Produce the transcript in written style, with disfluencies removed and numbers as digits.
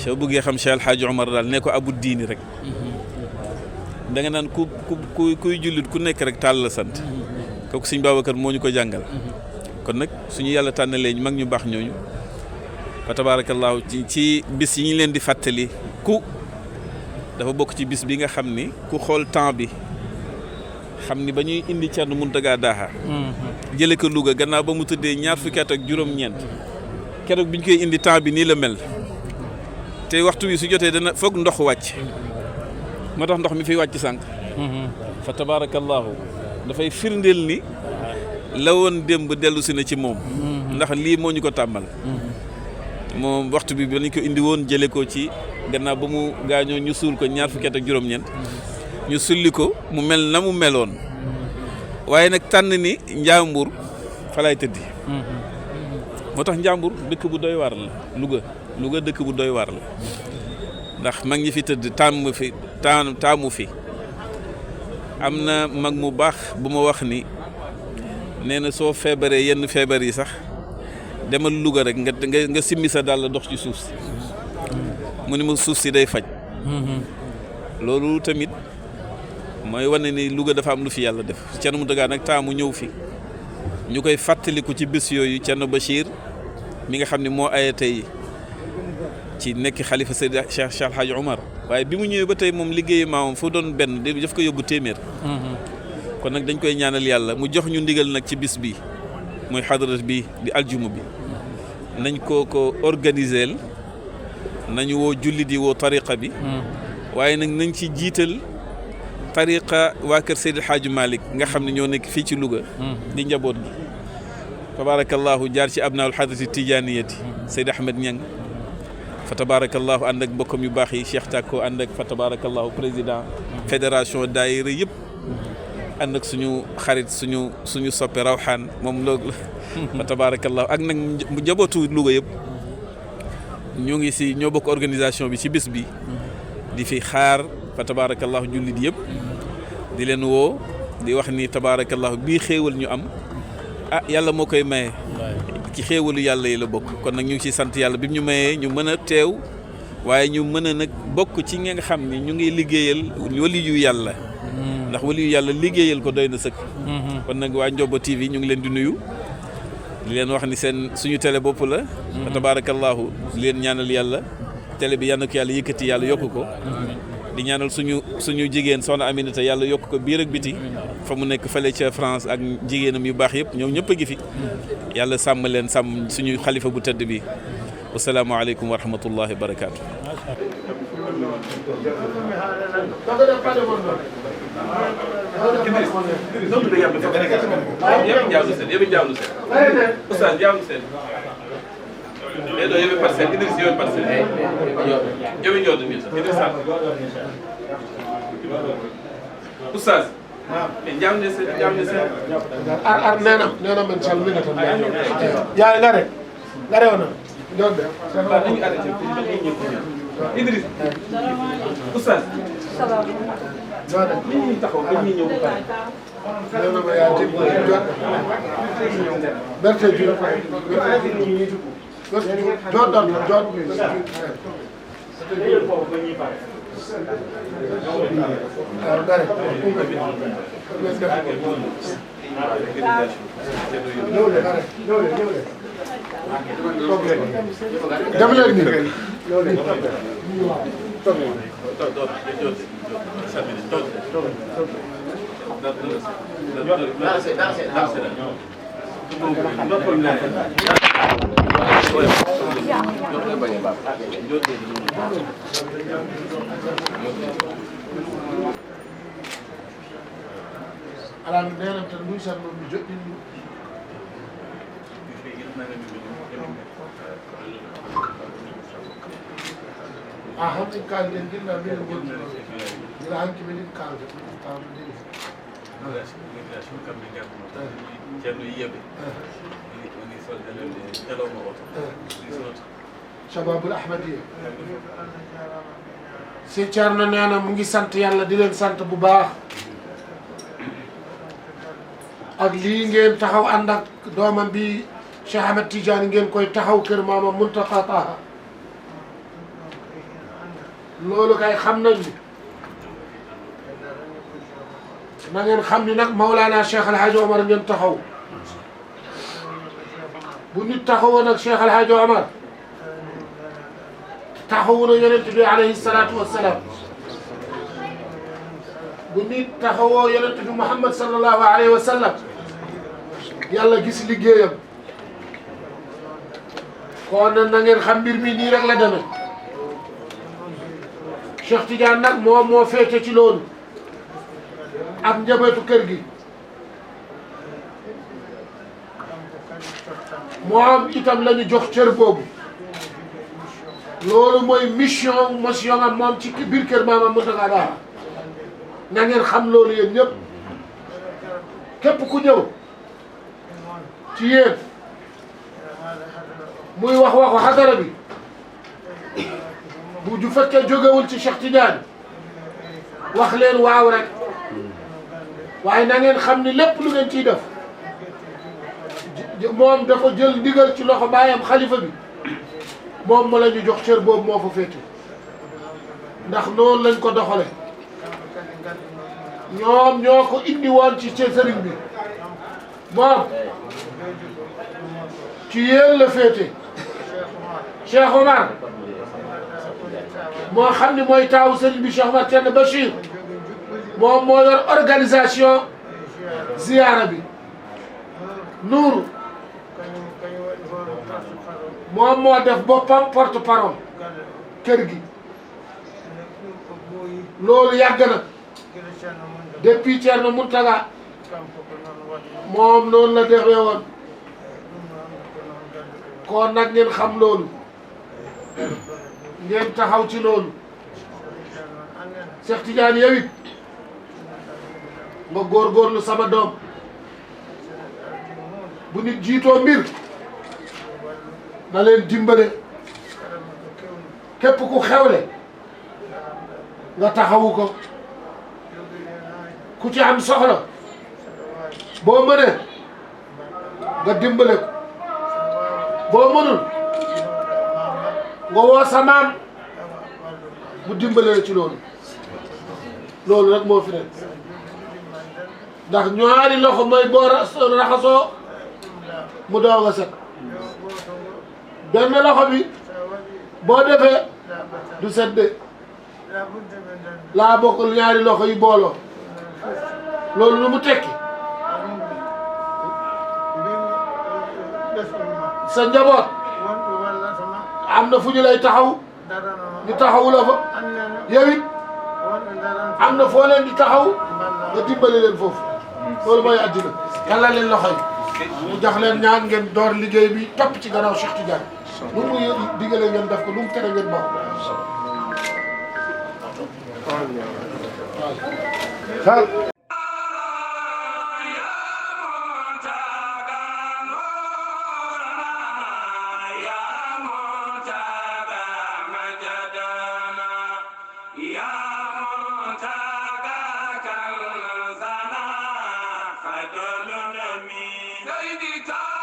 soo bëggee xam Cheikh El Hadj Omar daal ne ko abu diini rek da nga naan kuy jullit ku nekk rek Tall la sant kooku Sëñ Babacar moo ñu ko jàngal kon nag suñu yàlla tànnalee mag ñu baax ñooñu fa tabaarakallaahu ci bis yi ñu leen di fàttali dafa bokk ci bis bi nga xam ni ku xool temps bi xam ni ba ñuy indi Thierno Mountaga Daha jële ko Louga gannaaw ba mu tëddee ñaar fukki at ak juróom-ñeent keroog bi ñu koy indi temps bi nii la mel te waxtu wi su jotee dana foog ndox wàcc moo tax ndox mi fiy wàcc sànq fa tabaarakallaahu dafay firndeel ni la woon démb dellu si na ci moom ndax lii moo ñu ko tàmmal moom waxtu bi dañ ko indi woon jële ko ci gannaaw ba mu gaañoo ñu suul ko ñaar fukki at ak juróom-ñeent ñu sulli ko mu mel na mu meloon waaye nag tànn ni Njàmbur fa lay tëddi moo tax Njàmbur dëkk bu doy waar la Louga dëkk bu doy waar la ndax mag ñi fi tëdd taamu fi am na mag mu baax bu ma wax ni nee na soo feebaree yenn feebar yi sax demal Louga rek nga simmi sa dàll dox ci suuf si mu ni ma suuf si day faj loolu tamit mooy wane ni Louga dafa am lu fi yàlla def Thierno Mountaga nag taamu ñëw fi ñu koy fàttaliku ci bés yooyu Thierno Bachir mi nga xam ne moo aye tey ci nekk xalifa Seydi Cheikh El Hadj Omar waaye bi mu ñëwee ba tey moom liggéeyu maamam fu doon benn daf ko yóbbu téeméer kon nag dañ koy ñaanal yàlla mu jox ñu ndigal nag ci bis bi mooy xadarat bi di aljuma bi nañ ko organiser nañu woo jullit yi woo tariqa bi waaye nag nañ ci jiital tariqa waa kër Seydi El Hadj Malick nga xam ne ñoo nekk fii ci Louga di njaboot gi tabarakallahu jaar ci abnaul hadrati tijaniyati Seydi Ahmed Niang fa tabarakallahu ànd ak mbokkam yu baax yi Cheikh Tako ànd ak fa tabarakallahu président fédération daayira yëpp ànd ak suñu xarit suñu soppe rawxaan moom loolu fa tabarakallahu ak nag njabootu Louga yëpp ñoo ngi si ñoo bokk organisation bi ci bis bi di fi xaar fa tabarakallahu jullit yëpp di leen woo di wax ni tabarakallahu bii xéewal ñu am yàlla moo koy maye ci xéewalu yàlla yi la bokk kon nag ñu ngi ciy sant yàlla bi ñu mayee ñu mën a teew waaye ñu mën a nag bokk ci ñi nga xam ni ñu ngi liggéeyal wali yu yàlla ndax wali yu yàlla liggéeyal ko doy na sëkk kon nag waa Ndiobo TV ñu ngi leen di nuyu di leen wax ni seen suñu télé bopp la fa tabarakallahu di leen ñaanal yàlla télé bi yàlla na ko yàlla yëkkati yàlla yokk ko di ñaanal suñu jigéen soxna Aminata yàlla yokk ko biir ak biti fa mu nekk fële ca France ak jigéenam yu baax yëpp ñoom ñëpp a ngi fi yàlla sàmm leen sàmm suñu xalifa bu tëdd bi wasalaamaaleykum wa rahmatullahi wa barakaatu. ɓeɗo yoɓe parcelle Idriss yoɓe parcelle yoɓe jooɗo min Idrissa oustaz ɓe jamde seeɗa ar nena men calmina tan ya ngare ona jodde dañi arrêté Idriss oustaz ni taxaw dañuy ñëw ba pare nena ma yaa tib jodde berte ju joddan jod dem leen ni ala nena tan muy san no joddin hanki kalden dinna min gondi ila hanki min kalde ceerno yiyaɓe woni soldanede jalowma oto Shababul Ahmadiyya si Thierno nee na mu ngi sant yàlla di leen sant bu baax ak lii ngeen taxaw ànd ak doomam bi Cheikh Ahmed Tidiane ngeen koy taxaw kër maama Muntaqa Taha loolu kay xam nañ ni na ngeen xam ni nag Mawlana Cheikh El Hadj Omar ngeen taxaw bu nit taxawoon ak Cheikh El Hadj Omar taxawu na yonent bi alayhi salaatu wa salaam bu nit taxawoo yonent bi Muhammad sallallahu alayhi wa sallam yàlla gis liggéeyam kon na ngeen xam mbir mi nii rek la demee Cheikh Tidiane nag moom moo féete ci loolu ak njabootu kër gi moom itam la ñu jox cër boobu loolu mooy mission am moom ci biir kër Maam Mountaga Daha na ngeen xam loolu yéen ñëpp képp ku ñëw ci yéen muy wax waxu xadara bi bu ju fekkee jógewul ci Cheikh Tidiane wax leen waaw rek waaye na ngeen xam ni lépp lu ngeen ciy def moom dafa jël ndigal ci loxo baayam xalifa bi moom ma la ñu jox cër boobu moo fa féete ndax noonu lañ ko doxale ñoom ñoo ko indi woon ci sëriñ bi moom ci yéen la féete Cheikh Omar moo xam ni mooy taawu sëriñ bi Cheikh Omar Thierno Bachir moom moo yor organisation ziyaara bi Nour moom moo def boppam porte parole kër gi loolu yàgg na depuis Thierno Mountaga moom noonu la defee woon kon nag ngeen xam loolu ngeen taxaw ci loolu Cheikh Tidiane yow it nga góorgóorlu sama doom bu nit jiitoo mbir na leen dimbale képp ku xewle nga taxawu ko ku ci am soxla boo mënee nga dimbale ko boo mënul nga woo sa maam mu dimbale la ci loolu loolu rek moo fi nekk ndax ñaari loxo mooy boo raxasoo mu doog a set benn loxo bi boo defee du set de laa bokkul ñaari loxo yi booloo loolu lu mu tekki sa njaboot am na fu ñu lay taxaw ñu taxawu la fa yow it am na foo leen di taxaw nga dimbali leen foofu loolu mooy àddina yàlla leen loxo yi mu jox leen ñaan ngeen door liggéey bi topp ci gannaaw Cheikh Tidiane lu mu digale ngeen def ko lu mu tere ngeen bokk Lady